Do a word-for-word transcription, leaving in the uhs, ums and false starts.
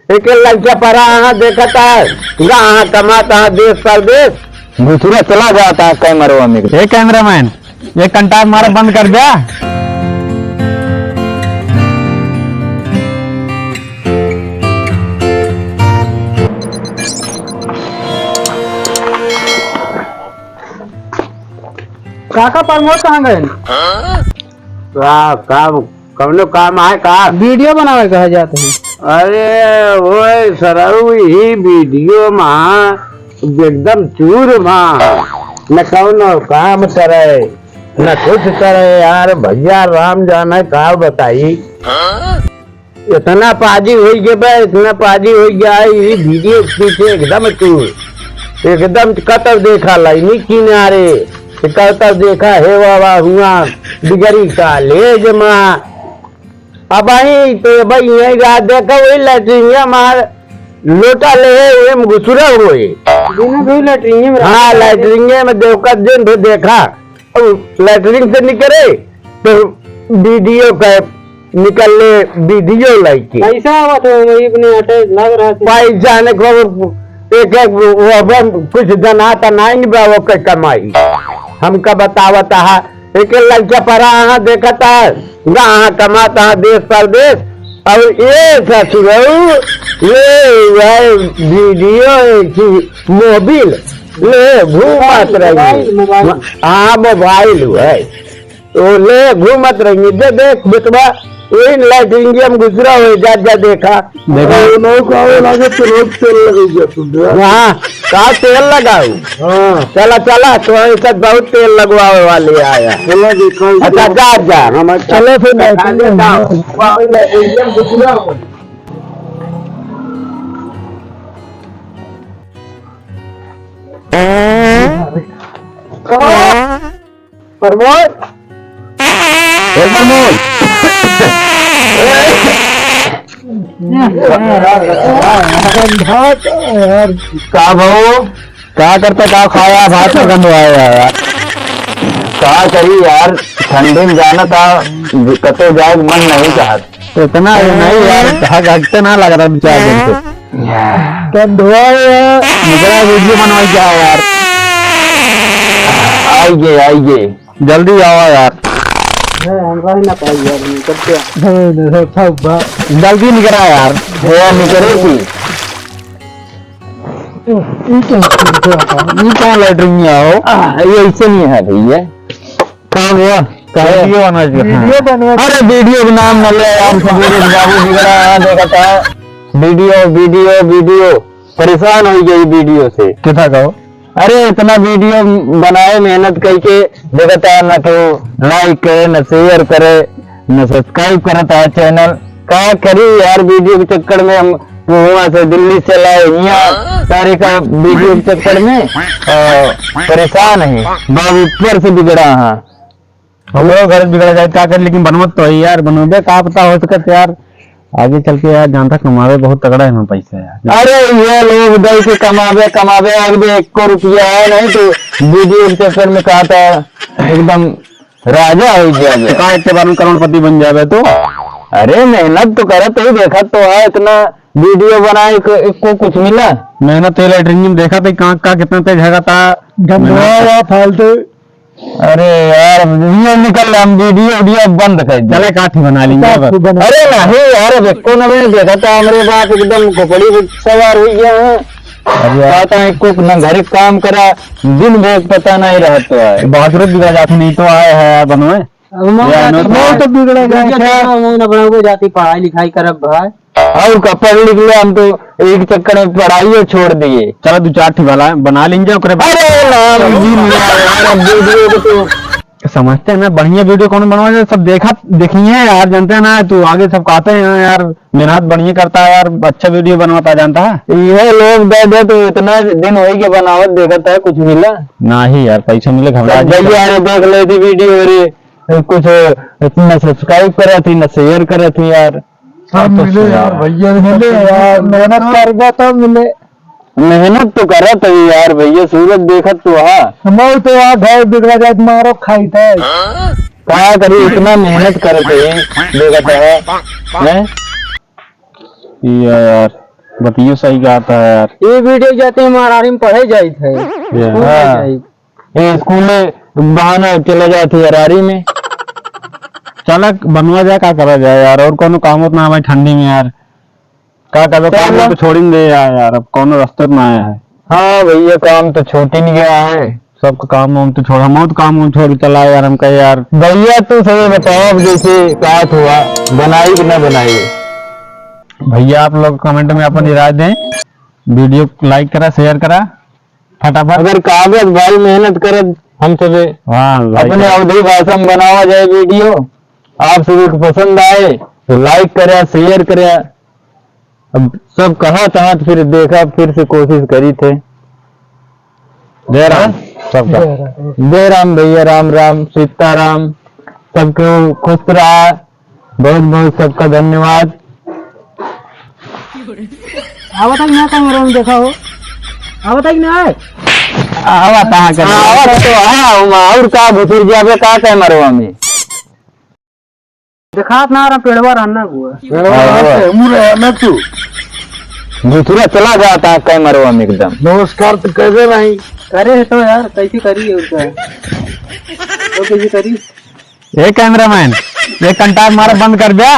एक लड़का परा हाँ देखत है, कहाँ कमात है देश परदेश। दूसरा चला जाता है कैमरवा में। ए कैमरामैन, ये कंटार मारा बंद कर द्या। काका प्रमोद कहाँ गए? का, का, कौनो काम है का? वीडियो बनावे कहा जात है। अरे ओए सरऊ, ही वीडियो मा एकदम चूर मा, न कौनो काम करे, न कुछ करे यार। भैया राम जाने का बताई। इतना पाजी होइ गया बे, इतना पाजी होइ गया है, ये वीडियो के पीछे एकदम तू, एकदम कतौ देखा लाइनी किनारे, कतौ देखा है बाबा हुआ डिग्री कॉलेज मा। अब आई तो भाई यही रात देखा वही लैट्रिन मार लोटा ले है, वही में घुसुरा हुए। दोनों भी लैट्रिन में हाँ, रहते हैं। लैट्रिन में देखा, दिन भर देखा। और लैट्रिन से निकले तो वीडियो का निकल ले, वीडियो लाइके। पैसा आवत हो वही अपने अटैच लग रहा था। पैसा ने खबर एक एक वो अब कुछ जनाता नहीं बा वो के कमाई। हमका बतावत हा, एक लड़का परा हाँ देखत हा, कहाँ कमात हा देश परदेश। और ये ससुरऊ, ये वह वीडियो की मोबिल ले घूमत रही। मोबाइल, मोबाइल। हाँ, मोबाइल है। तो ले घूमत रही। दे देख बेटवा, वही लैट्रिन में घुसरा हो, जा, जा देखा। देखा। और नौ का वो लागे तो रोज तेल लगेगा तू, जा। हाँ, का तेल लगाऊ? हाँ। चला, चला, तो ऐसा बहुत तेल लगवावे वाले आया। चला देखा। अच्छा, जा, जा। हम अच्छा चलो फिर बैठेंगे। जा, जा। वहाँ लैट्रिन में घुसरा हो। प्रमोद। ए प्रमोद। का भाऊ, का करता, का खाया, भात में गंध आया यार। का करी यार, ठंडी में जाना था, कतो जाए मन नहीं चाहत। इतना भी नहीं यार, हग, हगते ना लग रहा दो चार दिन से। गंधवा है। निकरा वीडियो बनवाई क्या यार? आइए, आइए। जल्दी आवा यार। है, हम रह ना पाई यार, निकल के। नहीं, नहीं, सब, सब बा-, जल्दी निकरा यार। भैया निकरे की? ई तो, ई तो लैट्रिन में आओ। आ, ये ऐसे नहीं है भैया। का हुआ? का है? वीडियो बनवा दे। वीडियो हाँ। बनवा दे। अरे वीडियो के नाम न ले यार, सवेरे बाबू बिगड़ा है, देखा था। वीडियो, वीडियो, वीडियो। परेशान हो गई वीडियो से। कितना का हो? अरे, इतना वीडियो बनाए, मेहनत करके, देखता है, ना तो like करे, ना share करे, ना subscribe करता है channel। का करी यार, वीडियो के चक्कर में हम वहाँ से दिल्ली से लाए, यहाँ सारे का वीडियो के चक्कर में, अ, परेशान है। बाबू ऊपर से बिगड़ा है। हमरो घर बिगड़ जाए, का करे, लेकिन बनवत तो है यार, बनोबे का पता हो सकत यार, आगे चल के यार, जानता कमावे बहुत तगड़ा है ना पैसा यार। अरे ये लोग दे के कमावे, कमावे, आगे एको रुपया है नहीं तो वीडियो के चक्कर में कहा था एकदम राजा हो गया बे। तो का इतने बार में करोड़पति बन जावे तो? अरे मेहनत तो करत ही, देखा तो है इतना वीडियो बनाए को, को कुछ मिला? मेहनत तेल लैट्रिन में देखा था कहाँ का कितना तेज हैगा था। गंदवा हुआ फालतू। अरे यार, ये निकल हम वीडियो, वीडियो बंद कर दे। चले काठी बना लेंगे काठी बस। बना। अरे नहीं यार, अब एको न मैंने देखा था, हमरे बाप एकदम खोपड़ी पे सवार हो गया है। अरे यार। कहता है, कुछ न घर काम करा, दिन भर पता नहीं रहता है। बाथरूम बिगड़ जाती नहीं तो आए है यार बनवे। अब मौत यार, आती मौत तो बिगड़े गए थे। मौत न बनावे जाती, पढ़ाई लिखाई करब भाई। और का पढ़ लिख ले, हम तो एक चक्कर में पढ़ाई छोड़ दिए। चलो दो चार ठी वाला बना लेंगे ओकरे बाद। अरे राम जी, मिला यार, अब वीडियो को तो समझते हैं ना, बढ़िया वीडियो कौन बनवा जाए, सब देखा, देखिए यार, जानते हैं ना, तू आगे सब कहते हैं यार, मेहनत बढ़िया करता है यार, अच्छा वीडियो बनवाता जानता है। ये लोग दे दे तो इतना दिन हो गया बनावत, देखता है कुछ मिला? नहीं यार, पैसा मिले घबरा सब जाए। भैया, अरे देख ले थी वीडियो रे, कुछ इतना subscribe करे थी, ना share करे थी यार। सब मिले यार, भैया मिले यार, मेहनत करबे तब मिले। मेहनत तो करत है यार भैया, सूरज देखत तो हा। हम तो यार घर बिगड़ा जाए, मारो खाई थे। का करी, इतना मेहनत करत है, देखत है, हैं? ये यार। बतियो सही कहत है यार। ये video जाते हम अरारी में पढ़े जाइत है। ये स्कूल में हाँ। जाइत। ये स्कूल में बहाना चला जात है अरारी में। चला बनवा जाए, का करा जाए यार, और कौनो काम होत ना हमारे ठंडी में यार। का करबे, काम चलो। तो छोड़ ही दे यार, यार, अब कौनो रास्ता ना आया है। हाँ भैया, काम तो छूट ही नहीं गया है। सबका काम वाम तो छोड़, हम तो काम वाम छोड़ चला यार, हम कहे यार। भैया, तू सही बताओ, अब जैसे बात हुआ, बनाई कि ना बनाई? भैया, आप लोग comment में अपन राय दें, video like करा, share करा, फटाफट। अगर कागज भाई मेहनत करत हम सबे हाँ, like अपने करा। अवधी भाषा में बनावा जाए video, आप सभी को पसंद आए तो like करा, share करा। अब सब कहा तहाँ तो फिर देखा, फिर से कोशिश करी थे। जय राम, सबका। जय राम। जय राम भैया, राम राम, सीताराम, सबको खुश रहा, बहुत बहुत सबका धन्यवाद। आवत है कि ना camera में देखा हो? आवत है कि ना? आवत है, हाँ, आवत तो है, हम और का घुसुर जाबे का camera में? देखात ना रहा, पेड़वा रहना हुआ। पेड़वा हाँ, रहना हुआ। से मुँह रहे ना तू। दूसरा चला जाता है camera में एकदम। नमस्कार तो कर दे रही। करे है तो यार, कैसे करी है उसका? वो कैसे करी? ए cameraman, एक कंटार मारा बंद कर द्या।